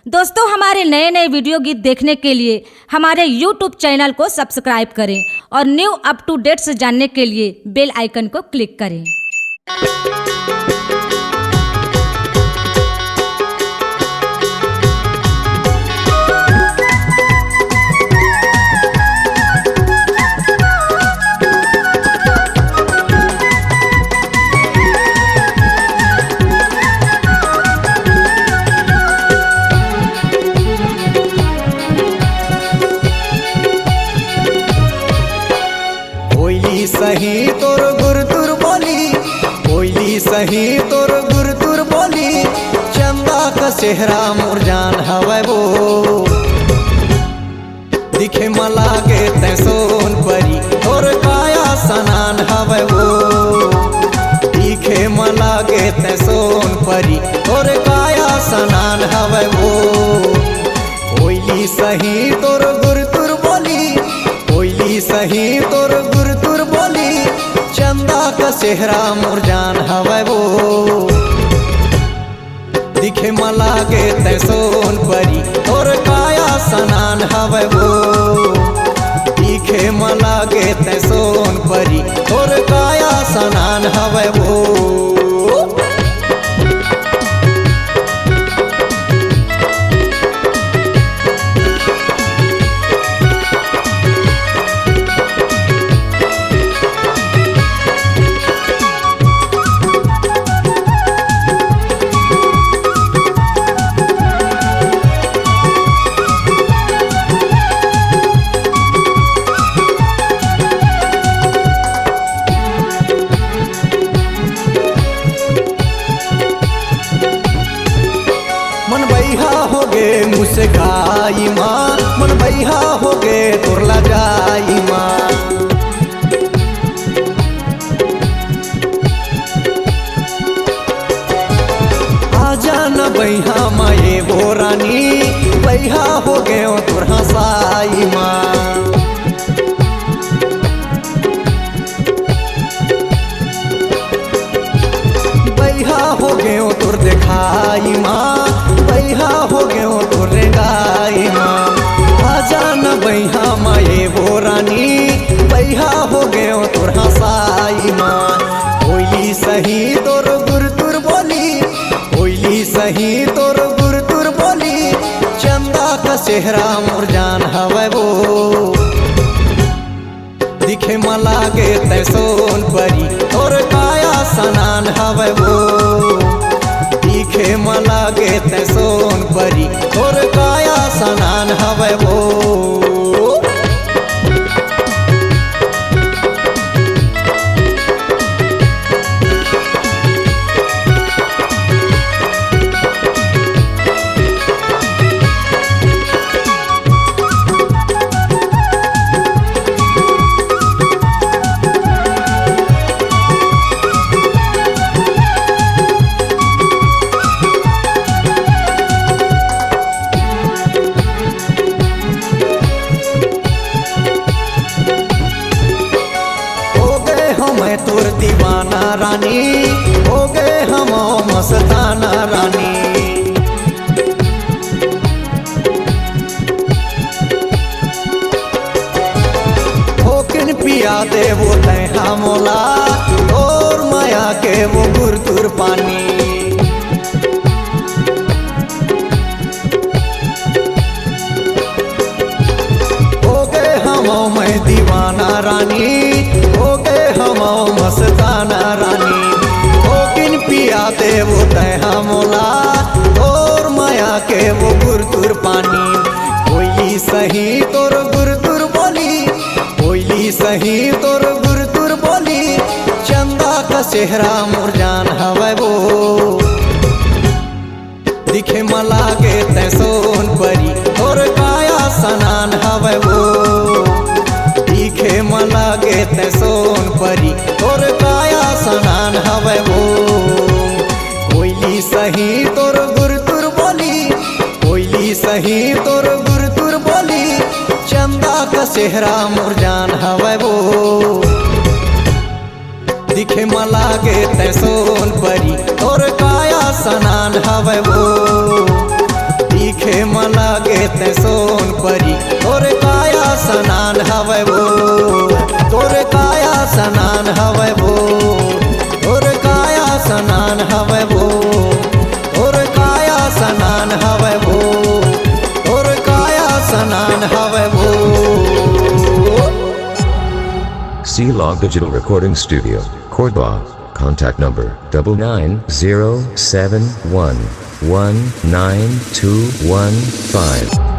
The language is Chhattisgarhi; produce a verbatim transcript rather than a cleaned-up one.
दोस्तों, हमारे नए नए वीडियो गीत देखने के लिए हमारे YouTube चैनल को सब्सक्राइब करें और न्यू अप टू डेट्स जानने के लिए बेल आइकन को क्लिक करें। कोयली सही तोर गुरतुर बोली, कोयली सही तोर गुरतुर बोली, चंदा का चेहरा मोर जान हवय वो। दिखे म लागे तैं सोन परी, तोर काया सनान हवय वो। दिखे म लागे तैं सोन परी, तोर काया सनान हवय वो। कोयली सही तोर गुरतुर बोली, कोयली सही तोर गुरतुर बोली, चंदा का चेहरा मोर जान हवय वो। दिखे म लागे तैं सोन परी, तोर काया सनान हवय वो। दिखे म लागे तैं सोन परी, तोर काया सनान हवय वो। मन बइहा होगे मुस्काई मा, मन बइहा होगे तोर लजाई मा। आजा न बइहा मा ए वो रानी, बइहा होगे तोर हंसाई मा। बइहा होगे तोर देखाई मा, बइहा होगे तोर रेंगाई मा। आजा न बइहा मा ए वो रानी, बइहा होगे तोर हंसाई मा। कोयली सही तोर गुरतुर बोली, कोयली सही तोर गुरतुर बोली, चंदा का चेहरा मोर जान हवय वो। दिखे म लागे तैं सोन परी, तोर काया सनान हवय वो। दिखे म लागे तैं सोन परी, तोर काया सनान हवय वो। होगे हवं मैं तोर दीवाना रानी, होगे हवं मस्ताना रानी। होकिन पिया दे वो तैं हा मोला, तोर मया के वो गुरतुर पानी। होगे हवं मैं दीवाना रानी, होगे हवं मस्ताना रानी। होकिन पिया दे वो तैं हा मोला, तोर मया के वो गुरतुर पानी। कोयली सही तोर गुरतुर बोली, कोयली सही तोर गुरतुर बोली, चंदा का चेहरा मोर जान हवय वो। दिखे म लागे तैं सोन परी, तोर काया सनान हवय वो। दिखे म लागे तैं सोन परी, तोर काया सनान हवय वो। कोयली सही तोर गुरतुर बोली, कोयली सही तोर गुरतुर बोली, चंदा का चेहरा मोर जान हवय वो। दिखे म लागे तैं सोन परी, तोर काया सनान हवय वो। खेमा लागे ते सोन परी, तोर काया सनान हवय वो, तोर काया सनान हवय वो, तोर काया सनान हवय वो, तोर काया सनान हवय वो, तोर काया सनान हवय वो। C Log Digital Recording Studio, Cordoba. Contact number double nine zero seven one one nine two one five.